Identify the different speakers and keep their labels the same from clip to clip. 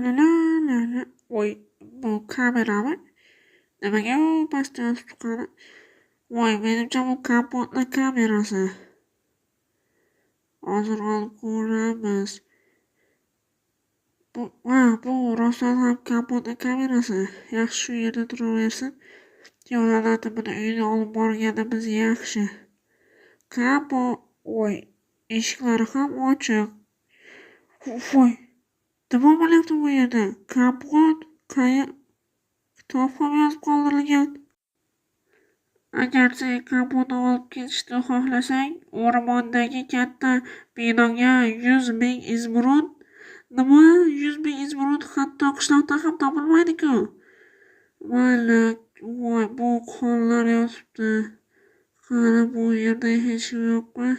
Speaker 1: la la la la. Voy, bu kamerami? Nimaga u pastga yotibdi, qani? Voy, menimcha bu kompotni kamerasi. Hozir olib ko'ramiz. Bu, ha, bu rostdan ham kompotni kamerasi. Yaxshi, shu yerda turaversin. Yo'q, la'nati, buni uyga olib borganimiz yaxshi. Kompot, voy, eshiklari ham ochiq. Voy, nima bo'lyapti bu yerda? Kompot kitob ham yozib qoldirilgan. Agar sen kompotni olib ketishni xohlasang, o'rmondagi katta binoga 100 ming izmrud. Nima? 100 ming izmrud hatto qishloqda ham topilmaydi-ku. Mayli, voy, bu qonlar yotibdi. Qani, bu yerda hech kim yo'qmi?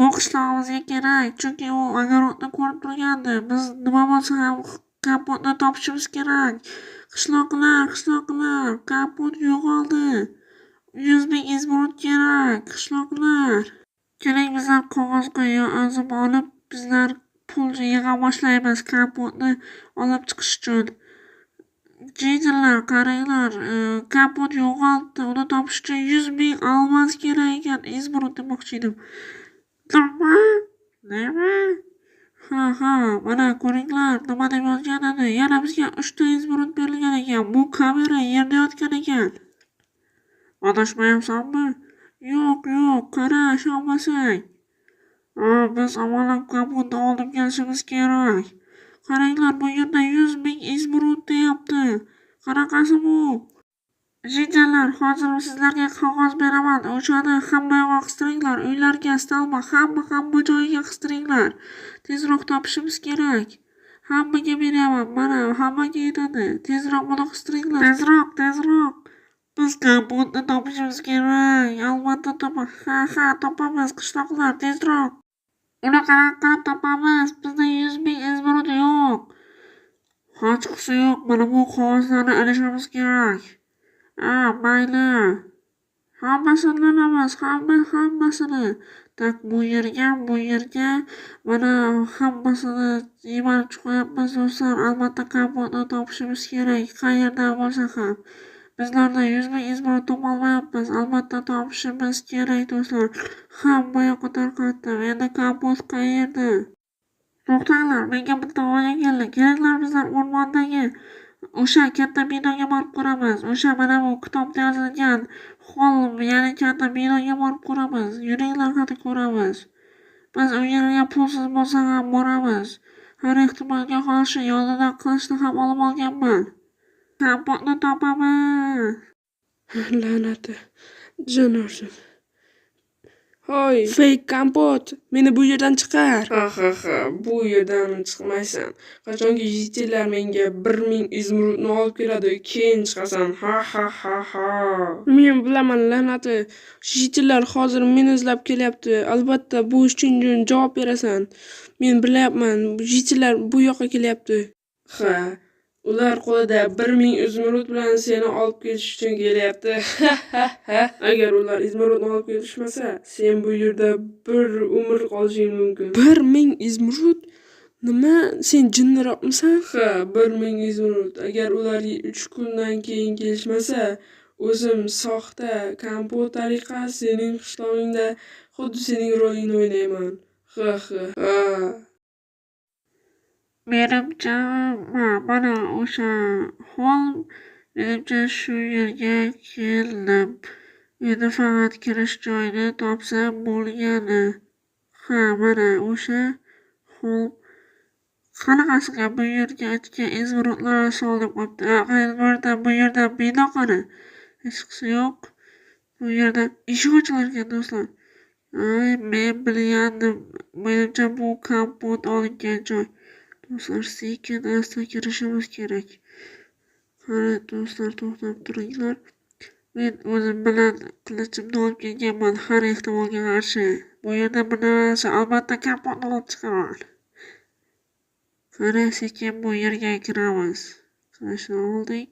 Speaker 1: U qishlog'imizga kerak, chunki u огород ni ko'rib turgandi. Biz nima bo'lsa ham kompotni topishimiz kerak. Qishloqlar, qishloqlar, kompot yo'qoldi. 100 ming izmrud kerak, qishloqlar. Keling, bizlar qog'ozga yozib olib, bizlar pul yig'a boshlaymiz kompotni olib chiqish uchun. Jiydalar, qaranglar, kompot yo'qolibdi. Uni topish uchun 100 ming almaz kerak ekan. Izmrud demoqchi edim. Nima? Nima? Ha, ha, mana ko'ringlar, nima deb yozgan edi. Yana bizga 3 ta izmrud berilgan ekan. Bu kamera yerda yotgan ekan. Adashmayapsanmi? Yo'q, yo'q, qara, ishonmasang. Ha, biz avvalo kompotni olib kelishimiz kerak. Qaranglar, bu yerda 100 ming izmrud deyapti. Qanaqasi bu? Jiydalar, hozir sizlarga qog'oz beraman. O'shani hamma yoqqa qistiringlar. Uylarga, stolba, hamma joyiga qistiringlar. Tezroq topishimiz kerak. Hammaga beraman. Mana, hammaga yetadi. Tezroq buni qistiringlar. Tezroq, tezroq. Biz kompotni topishimiz kerak. Albatta topamiz. Ha, ha, topamiz, qishloqlar, tezroq. Uni qanaqa qilib topamiz? Bizda 100 ming izmrud yo'q. Hechqisi yo'q. Mana bu qog'ozlarni ilishimiz kerak. Ha, mayli. Hammasini ilamiz, hammasini. Так, bu yerga, bu yerga. Mana hammasini yemanib chiqyapmiz, do'stlar. Albatta kompotni topishimiz kerak, qayerdan bo'lsa ham. Bizlarda 100 ming izmrud topolmayapmiz. Albatta topishimiz kerak, do'stlar. Hamma yoqqa tarqatdim. Endi kompot qayerda? To'xtanglar, menga bitta g'oya keldi. Kelinglar, bizlar o'rmondagi o'sha katta binoga borib ko'ramiz. O'sha mana bu kitobda yozilgan hol, ya'ni katta binoga borib ko'ramiz. Yuringlar, qani ko'ramiz. Biz u yerga pulsiz bo'lsa ham boramiz. Har ehtimolga qarshi yonidan qilichni ham olib olganman. Kompotni topamiz.
Speaker 2: La'nati, jin ursin. Hoy, fake kompot, meni bu yerdan chiqar. Ha ha ha, bu yerdan chiqmaysan. Qachonki jitellar menga 1000 izmrudni olib keladi, keyin chiqasan. Ha ha ha ha. Men bilaman, la'nati. Jitellar hozir meni izlab kelyapti. Albatta bu ishing uchun javob berasan. Men bilyapman, jitellar bu yoqqa kelyapti. Ha. Ular qo'lida 1000 izmrud bilan seni olib ketish uchun kelyapti. Ha ha ha. Agar ular izmrudni olib kelishmasa, sen bu yerda bir umr qolishing mumkin. 1000 izmrud? Nima? Sen jinniroqmisan? Ha, 1000 izmrud. Agar ular 3 kundan keyin kelishmasa, o'zim soxta kompot tariqa sening qishlog'ingda xuddi sening rolingni o'ynayman. Ha ha ha.
Speaker 1: Menimcha, mana o'sha hol, menimcha shu yerga keldim. Endi faqat kirish joyini topsam bo'lgani. Ha, mana o'sha hol. Qanaqasiga bu yerga ichga izmrudlar solib qo'yibdi. Ha, bu yerda bino qani? Hechqisi yo'q. Bu yerda eshik ochilar ekan, do'stlar. Ay, men bilgandim. Menimcha bu kompot olingan joy. Do'stlar, sekin asta kirishimiz kerak. Qani, do'stlar, to'xtab turinglar. Men o'zim bilan qilichimni olib kelganman har ehtimolga qarshi. Bu yerda bir narsa, albatta kompotni olib chiqaman. Qani, sekin bu yerga kiramiz. Qilichni oldik.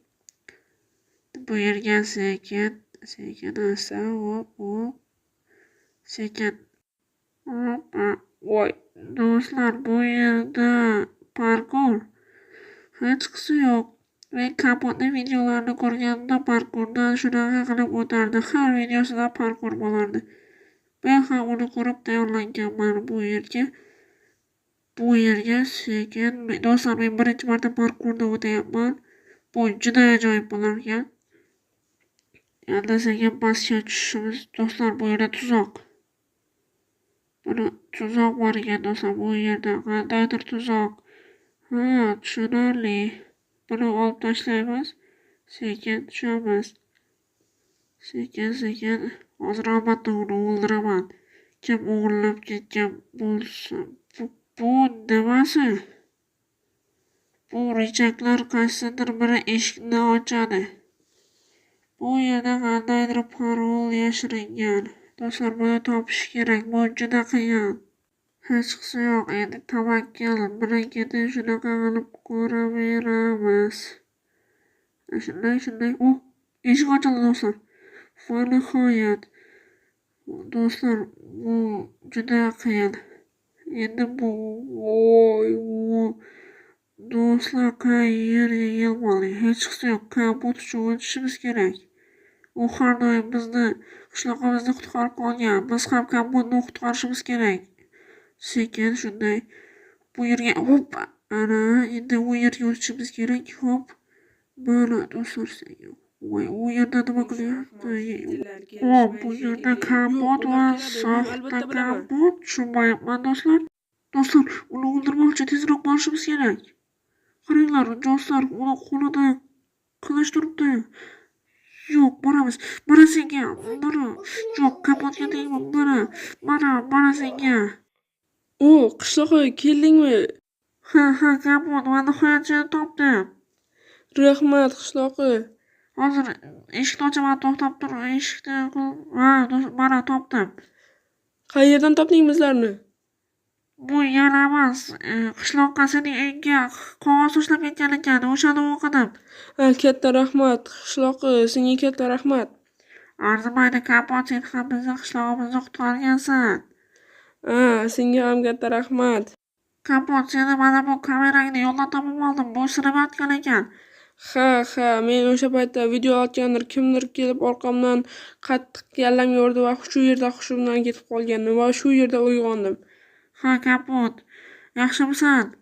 Speaker 1: Bu yerga sekin, sekin asta, hop, hop. Sekin. Hop, voy, do'stlar, bu yerda parkour. Hechqisi yo'q. Men Kompotning videolarini ko'rganimda parkurdan shunaqa qilib o'tardi. Har videosida parkur bo'lardi. Men ham uni ko'rib tayyorlanganman bu yerga. Bu yerga sekin, do'stlar, men birinchi marta parkurda o'tayapman. Bu juda ajoyib bo'larkan. Endi sekin pastga tushishimiz, do'stlar, bu yerda tuzoq. Buni tuzoq bor ekan, do'stlar, bu yerda qandaydir tuzoq. Ha, tushunarli. Buni olib tashlaymiz. Sekin tushamiz. Sekin sekin. Hozir albatta uni o'ldiraman. Kim o'g'irlab ketgan bo'lsa, bu nimasi? Bu richaklar qaysidir biri eshikni ochadi. Bu yerda qandaydir parol yashiringan. Do'stlar, buni topish kerak. Bu juda qiyin. Hechqisi yo'q. Endi tavakkal. Birin-ketin shunaqa qilib ko'raveramiz. Shunday, shunday. Oh, eshik ochildi, do'stlar. Va nihoyat. Do'stlar, bu juda qiyin. Endi bu voy voy. Do'stlar, qayerga kelib qoldik? Hechqisi yo'q. Kompot uchun o'tishimiz kerak. U har doim bizni qishlog'imizni qutqarib qolgan. Biz ham Kompotni qutqarishimiz kerak. Sekin shunday. Bu yerga hop, ana endi u yerga o'tishimiz kerak. Hop. Mana do'stlar, sekin. Voy, u yerda nima qilyapti? O, bu yerda Kompot va soxta Kompot. Tushunmayapman, do'stlar. Do'stlar, uni o'ldirmoqchi, tezroq borishimiz kerak. Qaranglar, do'stlar, uni qo'lida qilich turibdi. Yo'q, boramiz. Mana senga, mana. Yo'q, Kompotga tegma, mana. Mana, mana senga.
Speaker 2: O, qishloqqa keldingmi?
Speaker 1: Ha, ha, Kompot, va nihoyat seni topdim.
Speaker 2: Rahmat, qishloqi.
Speaker 1: Hozir eshikni ochaman, to'xtab tur, eshikni ha, mana topdim.
Speaker 2: Qayerdan topding bizlarni?
Speaker 1: Bu yaramas. Qishloqqa sening uyingga qog'oz tashlab ketgan ekan, o'shani o'qidim.
Speaker 2: Ha, katta rahmat, qishloqi, senga katta rahmat.
Speaker 1: Arzimaydi, Kompot, sen ham bizni qishlog'imizni qutqargansan.
Speaker 2: Ha, senga ham katta rahmat.
Speaker 1: Kompot, seni mana bu kamerangni yo'ldan topib oldim. Bu siravatgan ekan.
Speaker 2: Ha, ha, men o'sha paytda video olayotgandir, kimdir kelib orqamdan qattiq kallamga urdi va shu yerda hushimdan ketib qolgandim va shu yerda uyg'ondim.
Speaker 1: Ha, Kompot, yaxshimisan?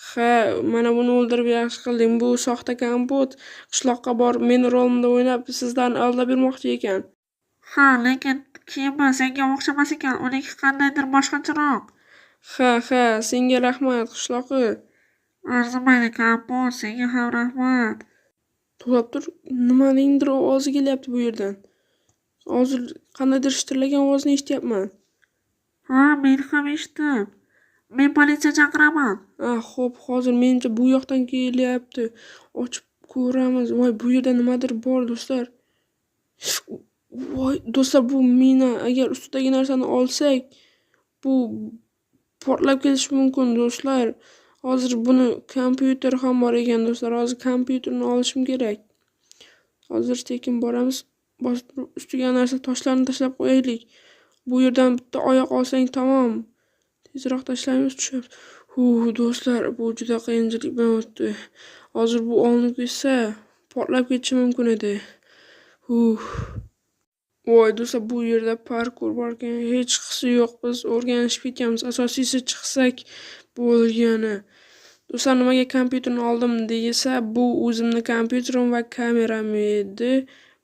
Speaker 2: Ha, mana buni o'ldirib yaxshi qilding. Bu soxta Kompot qishloqqa borib meni rolimda o'ynab sizlarni aldab yurmoqchi ekan.
Speaker 1: Ha, lekin kiyimi senga o'xshamas ekan, uniki qandaydir boshqacharoq.
Speaker 2: Ha, ha, senga rahmat, qishloqi.
Speaker 1: Arzimaydi, Kompot, senga ham rahmat.
Speaker 2: To'xtab tur, nimaningdir ovozi kelyapti bu yerdan. Hozir qandaydir shitirlagan ovozni eshityapman.
Speaker 1: Ha, men ham eshitdim. Men politsiya chaqiraman.
Speaker 2: Ha, xo'p, hozir menimcha bu yoqdan kelyapti. Ochib ko'ramiz. Voy, bu yerda nimadir bor, do'stlar. Voy, do'stlar, bu mina. Agar ustidagi narsani olsak, bu portlab ketishi mumkin, do'stlar. Hozir buni kompyuter ham bor ekan, do'stlar. Hozir kompyuterni olishim kerak. Hozir sekin boramiz. Bosib turib ustiga narsa toshlarni tashlab qo'yaylik. Bu yerdan bitta oyoq olsang tamom. Tezroq tashlaymiz, tushamiz. Hu, do'stlar, bu juda qiyinchilik bilan o'tdi. Hozir bu olinib ketsa, portlab ketishi mumkin edi. Huh. Voy, do'stlar, bu yerda parkur bor ekan. Hechqisi yo'q, biz o'rganishib ketganmiz. Asosiysi chiqsak bo'lgani. Do'stlar, nimaga kompyuterni oldim desa, bu o'zimni kompyuterim va kameram edi.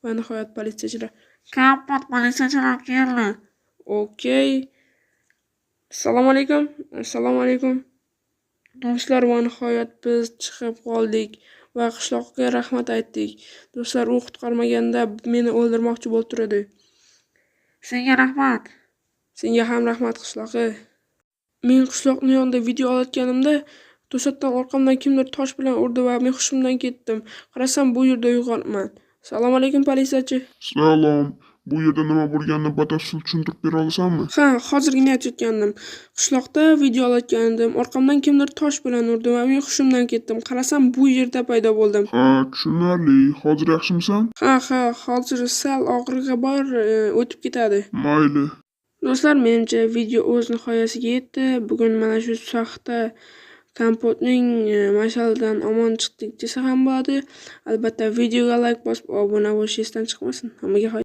Speaker 2: Va nihoyat politsiyachilar.
Speaker 1: Kompot, politsiyachilar keldi.
Speaker 2: Okey. Assalomu alaykum. Assalomu alaykum. Do'stlar, va nihoyat biz chiqib qoldik va qishloqqa rahmat aytdik. Do'stlar, u qutqarmaganda meni o'ldirmoqchi bo'lib turadi.
Speaker 1: Senga rahmat.
Speaker 2: Senga ham rahmat, qishloqi. Men qishloqning yonida video olayotganimda to'satdan orqamdan kimdir tosh bilan urdi va men hushimdan ketdim. Qarasam, bu yerda uyg'onibman. Assalomu alaykum, politsiyachi.
Speaker 3: Salom. Bu yerda nima bo'lganini batafsil tushuntirib bera olasanmi?
Speaker 2: Ha, hozirgina aytayotgandim. Qishloqda video olayotgandim. Orqamdan kimdir tosh bilan urdi va men hushimdan ketdim. Qarasam, bu yerda paydo bo'ldim.
Speaker 3: Ha, tushunarli. Hozir yaxshimisan?
Speaker 2: Ha, ha, hozir sal og'rig'i bor, o'tib ketadi.
Speaker 3: Mayli.
Speaker 2: Do'stlar, menimcha video o'z nihoyasiga yetdi. Bugun mana shu soxta Kompotning mashalidan omon chiqdik desa ham bo'ladi. Albatta videoga like bosib obuna bo'lish esdan chiqmasin. Hammaga xayr.